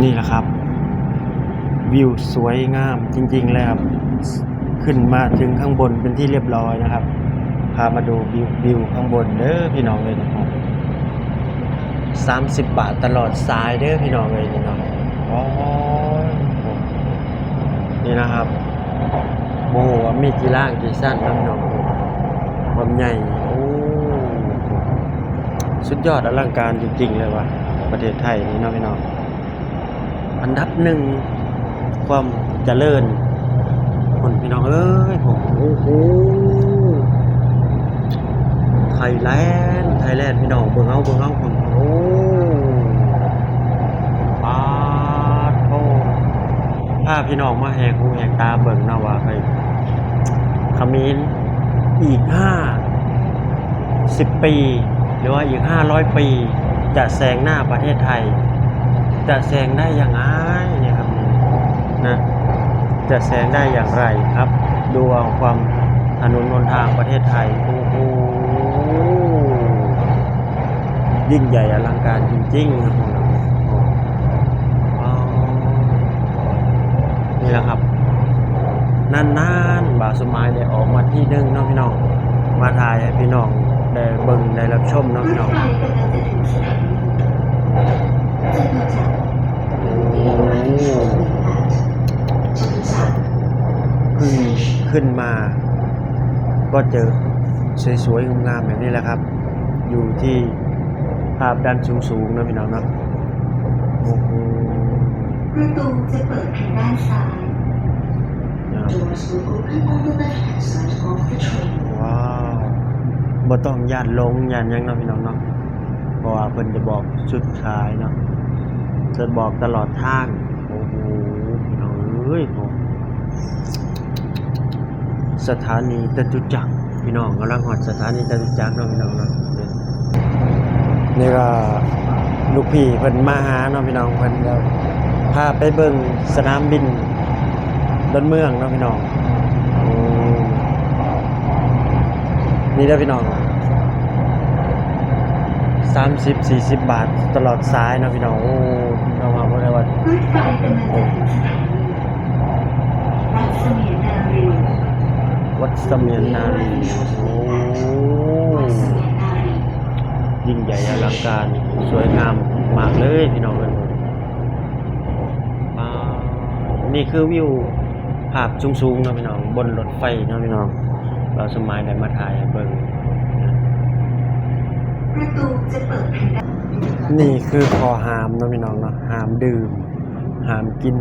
ນີ້ແຫຼະຄັບ ວິວສວຍງາມຈິງໆເລີຍຄັບ ຂຶ້ນມາເຖິງຂ້າງບົນເປັນທີ່ຮຽບຮ້ອຍນະຄັບ ພາມາດູວິວ ວິວຂ້າງບົນເດີພີ່ນ້ອງເອີຍ ສາມສິບບາດຕະຫຼອດສາຍເດີພີ່ນ້ອງເອີຍ ນີ້ເນາະ ໂອ້ຍ ນີ້ນະຄັບ ບໍ່ຮູ້ວ່າມີກີ່ລ່າງກີ່ຊັ້ນເນາະພີ່ນ້ອງ ຄວາມໃຫຍ່ ໂອ້ ສຸດຍອດອະລັງການຈິງໆເລີຍວ່າ ປະເທດໄທນີ້ເນາະພີ່ນ້ອງ ອັນດັບໜຶ່ງຄວາມຈະເລີນ ພຸ້ນພີ່ນ້ອງເອີຍ ໂອ້ໂຫ ໄທແລນ ໄທແລນ ພີ່ນ້ອງ ເບິ່ງເອົາ ເບິ່ງເອົາ ພຸ້ນ ໂອ້ ປາດໂທ້ ພາພີ່ນ້ອງມາແຫກຫູແຫກຕາເບິ່ງເນາະວ່າ ເອີຍ ຂະເໝນອີກຫ້າ ສິບປີ ຫຼືວ່າອີກຫ້າຮ້ອຍປີ ຈະແຊງໜ້າປະເທດໄທ ຈະແຊງໄດ້ຢ່າງໃດນີ້ຄັບ ນະ ຈະແຊງໄດ້ຢ່າງໃດຄັບ ດູເອົາຄວາມ ຖະໜົນຫົນທາງປະເທດໄທ ໂອ້ໂຫ ຍິ່ງใหญ่อลังการจริงๆ ນະ ນີ້ແຫຼະຄັບ ນານໆ ບ່າວສົມໝາຍໄດ້ອອກມາທີໜຶ່ງເນາະພີ່ນ້ອງ ມາຖ່າຍໃຫ້ພີ່ນ້ອງໄດ້ເບິ່ງໄດ້ຮັບຊົມເນາະພີ່ນ້ອງ ຂຶ້ນ ຂຶ້ນມາກໍເຈີສວຍໆ ງາມໆ ແບບນີ້ແຫຼະຄັບ ຢູ່ທີ່ພາບດ້ານສູງໆ ເນາະພີ່ນ້ອງເນາະ ໂອ້ໂຫ ປະຕູຈະເປີດທາງດ້ານຊ້າຍ Doors will open on the left-hand side of the train. ວ້າວ ບໍ່ຕ້ອງຢ້ານຫຼົງຢ້ານຫຍັງເນາະພີ່ນ້ອງເນາະ ເພາະວ່າເພິ່ນຈະບອກສຸດທ້າຍເນາະ ຈະບອກຕະຫຼອດທາງ ໂອ້ໂຫ ພີ່ນ້ອງເອີຍ ສະຖານີຈະຕຸຈັກ ພີ່ນ້ອງ ກຳລັງຮອດສະຖານີຈະຕຸຈັກເນາະ ພີ່ນ້ອງເນາະ ນີ້ກໍລູກພີ່ເພິ່ນມາຫາເນາະ ພີ່ນ້ອງ ເພິ່ນກໍພາໄປເບິ່ງສະໜາມບິນດອນເມືອງເນາະ ພີ່ນ້ອງ ໂອ້ ນີ້ເດີພີ່ນ້ອງ ສາມສິບ ສີ່ສິບບາດຕະຫຼອດສາຍເນາະພີ່ນ້ອງ ໂອ້ ພີ່ນ້ອງວ່າບໍ່ໄດ້ວ່າ ວັດສະໝຽນນາລີ ໂອ້ ຍິ່ງໃຫຍ່ອະລັງການ ສວຍງາມມາກເລີຍພີ່ນ້ອງເອີຍ ປາດ ນີ້ຄືວິວ ພາບສູງໆ ເນາະພີ່ນ້ອງ ບົນລົດໄຟເນາະພີ່ນ້ອງ ບ່າວສົມໝາຍໄດ້ມາຖ່າຍໃຫ້ເບິ່ງ ປະຕູຈະເປີດທາງດ້ານ ນີ້ຄືຂໍ້ຫ້າມເນາະພີ່ນ້ອງເນາະ ຫ້າມດື່ມ ຫ້າມກິນ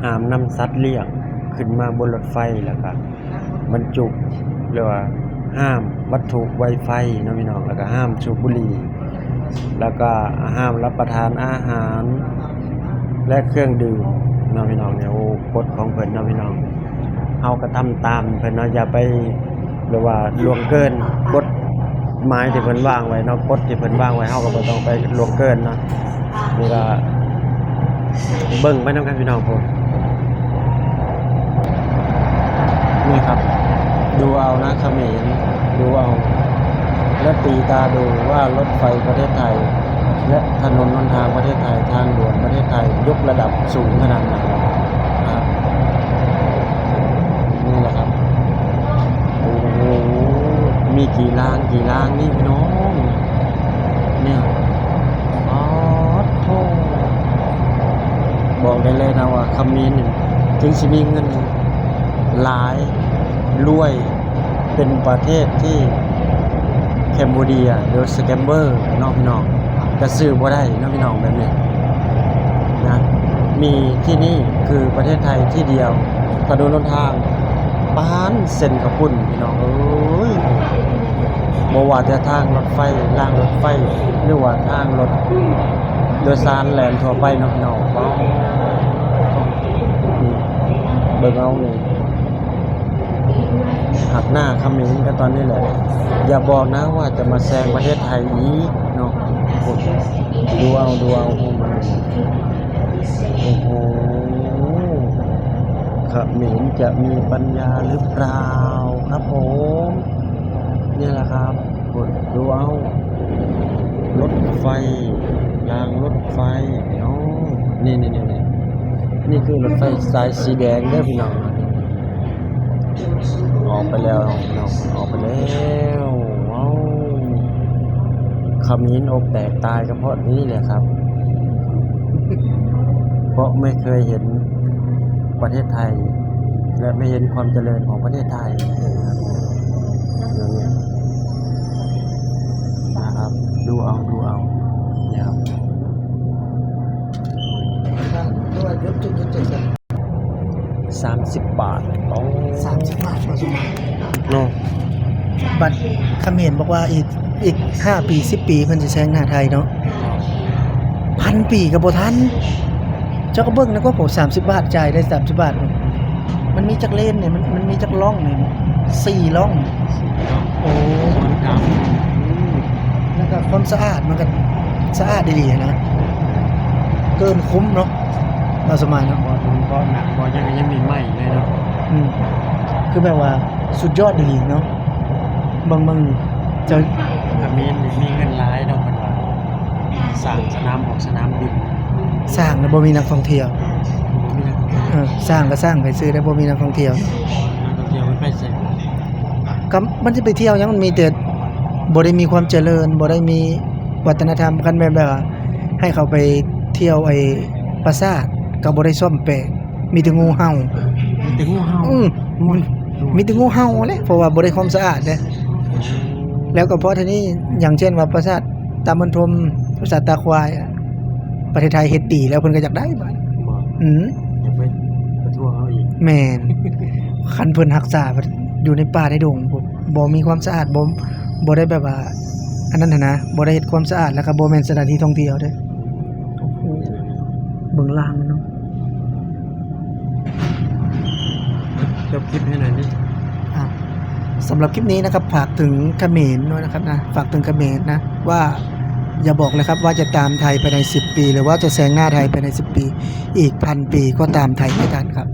ຫ້າມນຳສັດລ້ຽງຂຶ້ນມາບົນລົດໄຟ ແລ້ວກະບັນຈຸ ຫຼືວ່າຫ້າມວັດຖຸໄວໄຟເນາະພີ່ນ້ອງ ແລ້ວກະຫ້າມສູບບຸຫຼີ່ ແລ້ວກໍຫ້າມຮັບປະທານອາຫານ ແລະ ເຄື່ອງດື່ມເນາະພີ່ນ້ອງ ໂອ້ ກົດຂອງເພິ່ນເນາະພີ່ນ້ອງ ເຮົາກໍທຳຕາມເພິ່ນເນາະ ຢ່າໄປ ຫຼືວ່າລ່ວງເກີນກົດໝາຍທີ່ເພິ່ນວາງໄວ້ເນາະ ກົດທີ່ເພິ່ນວາງໄວ້ ເຮົາກໍບໍ່ຕ້ອງໄປລ່ວງເກີນເນາະ ນີ້ກໍເບິ່ງໄປນຳກັນພີ່ນ້ອງ ນີ້ຄັບ ດູເອົານະຂະເໝນ ດູເອົາ ແລະ ຕີຕາດູວ່າລົດໄຟປະເທດໄທ ແລະ ຖະໜົນຫົນທາງປະເທດໄທ ທາງດ່ວນປະເທດໄທ ຍົກລະດັບສູງຂະໜາດໃດນະຄັບ ນີ້ແຫຼະຄັບ ໂອ້ໂຫ ມີກີ່ລາງ ກີ່ລາງນີ້ພີ່ນ້ອງ ນີ້ ປາດໂທ້ ບອກໄດ້ເລີຍນະວ່າຂະເໝນນີ້ ເຖິງຊິມີເງິນຫຼາຍ ລວຍ ເປັນປະເທດທີ່ Cambodia ຫຼື scammer ເນາະພີ່ນ້ອງ ກະຊື້ບໍ່ໄດ້ເນາະພີ່ນ້ອງ ແບບນີ້ນະ ມີທີ່ນີ້ຄືປະເທດໄທທີ່ດຽວ ຖະໜົນຫົນທາງປານເສັ້ນເຂົ້າປຸ້ນພີ່ນ້ອງເອີຍ ບໍ່ວ່າແຕ່ທາງລົດໄຟ ລາງລົດໄຟ ຫຼືວ່າທາງລົດໂດຍສານແລ່ນທົ່ວໄປເນາະພີ່ນ້ອງ ເບິ່ງເອົານີ້ ຫັກໜ້າຂະເໝນກັນຕອນນີ້ແຫຼະ ຢ່າບອກນະວ່າຈະມາແຊງປະເທດໄທອີກເນາະ ໂອ້ ດູເອົາ ດູເອົາ ໂອ້ໂຫ ຂະເໝນຈະມີປັນຍາຫຼືເປົ່າຄັບຜົມ ນີ້ແຫຼະຄັບ ພຸ້ນ ດູເອົາ ລົດໄຟ ລາງລົດໄຟ ພີ່ນ້ອງ ນີ້ໆໆ ນີ້ຄືລົດໄຟສາຍສີແດງເດີພີ່ນ້ອງ. ອອກໄປແລ້ວພີ່ນ້ອງ ອອກໄປແລ້ວ. ວ້າວ ຂະເໝນອົກແຕກຕາຍກໍເພາະນີ້ແຫຼະຄັບ ເພາະໄມ່ເຄີຍເຫັນປະເທດໄທ ແລະ ໄມ່ເຫັນຄວາມຈະເລີນຂອງປະເທດໄທ. ເບິ່ງນີ້ນະຄັບ ດູເອົາ ດູເອົາ ນີ້ຄັບ. ສາມສິບບາດ. ໂອ້ ສາມສິບບາດ ບໍ່ສົມມາເນາະ. ບັດຂະເໝນບອກວ່າອີກ ອີກຫ້າປີ ສິບປີ ເພິ່ນຊິແຊງໜ້າໄທເນາະ. ພັນປີກໍບໍ່ທັນ. ເຈົ້າກໍເບິ່ງນະ ກວ່າ ໂອ້ ສາມສິບບາດ ຈ່າຍໄດ້ສາມສິບບາດ. ມັນມີຈັກເລນນີ້? ມັນ ມັນມີຈັກລ່ອງນີ້? ສີ່ລ່ອງ. ສີ່ລ່ອງ. ໂອ້ ສ່ວນກາງ ແລ້ວກໍຄວາມສະອາດ ມັນກໍສະອາດດີໆນະ ເກີນຄຸ້ມເນາະ ບ່າວສົມໝາຍເນາະ. ບໍ່ ບໍ່ໜັກ ບໍ່ຫຍັງ ຍັງມີໃໝ່ເລີຍເນາະ. ອືມ ຄືແບບວ່າສຸດຍອດດີເນາະ. ເບິ່ງ ເບິ່ງ ເຈົ້າ ຂະເໝນນີ້ມີເງິນຫຼາຍເນາະ ເພິ່ນວ່າ ສ້າງສະໜາມ ອອກສະໜາມບິນ. ສ້າງແລ້ວບໍ່ມີນັກທ່ອງທ່ຽວ. ບໍ່ມີນັກທ່ອງທ່ຽວ. ເອີ ສ້າງກໍສ້າງໄປຊື່ ແຕ່ບໍ່ມີນັກທ່ອງທ່ຽວ. ນັກທ່ອງທ່ຽວມັນໄປໃສ? ກໍມັນຊິໄປທ່ຽວຫຍັງ? ມັນມີແຕ່ ບໍ່ໄດ້ມີຄວາມຈະເລີນ ບໍ່ໄດ້ມີວັດທະນະທຳ. ຄັນແມ່ນແບບວ່າໃຫ້ເຂົາໄປທ່ຽວໄອ້ປາສາດ ກໍບໍ່ໄດ້ສ້ອມແປງ ມີແຕ່ງູເຫົ່າ. ມີແຕ່ງູເຫົ່າ? ອືມ ໂອ້ຍ ມີແຕ່ງູເຫົ່າແຫຼະ ເພາະວ່າບໍ່ໄດ້ຄວາມສະອາດເດ້. ແລ້ວກໍເພາະເທົ່ານີ້ ຢ່າງເຊັ່ນວ່າປາສາດຕາເມີນທົ່ມ ປາສາດຕາຄວາຍ ປະເທດໄທເຮັດດີແລ້ວ ເພິ່ນກໍຢາກໄດ້ບາດ. ບໍ່ ອືມ ຢາກໄປປະທ້ວງເຮົາອີກ. ແມ່ນ ຄັນເພິ່ນຮັກສາຢູ່ໃນປ່າໃນດົງ ບໍ່ ບໍ່ມີຄວາມສະອາດ ບໍ່ ບໍ່ໄດ້ແບບວ່າ ອັນນັ້ນຫັ້ນນະ ບໍ່ໄດ້ເຮັດຄວາມສະອາດ ແລ້ວກໍບໍ່ແມ່ນສະຖານທີ່ທ່ອງທ່ຽວເດ້. ໂອ້ໂຫ ເບິ່ງລ່າງມັນເນາະ. ຈົບຄລິບໃຫ້ໜ່ອຍນີ້. ອ່າ ສຳລັບຄລິບນີ້ນະຄັບ ຝາກເຖິງຂະເໝນນະຄັບນະ ຝາກເຖິງຂະເໝນນະ ວ່າຢ່າບອກເລີຍຄັບວ່າຈະຕາມໄທພາຍໃນສິບປີ ຫຼືວ່າຈະແຊງໜ້າໄທພາຍໃນສິບປີ. ອີກພັນປີກໍຕາມໄທບໍ່ທັນຄັບ.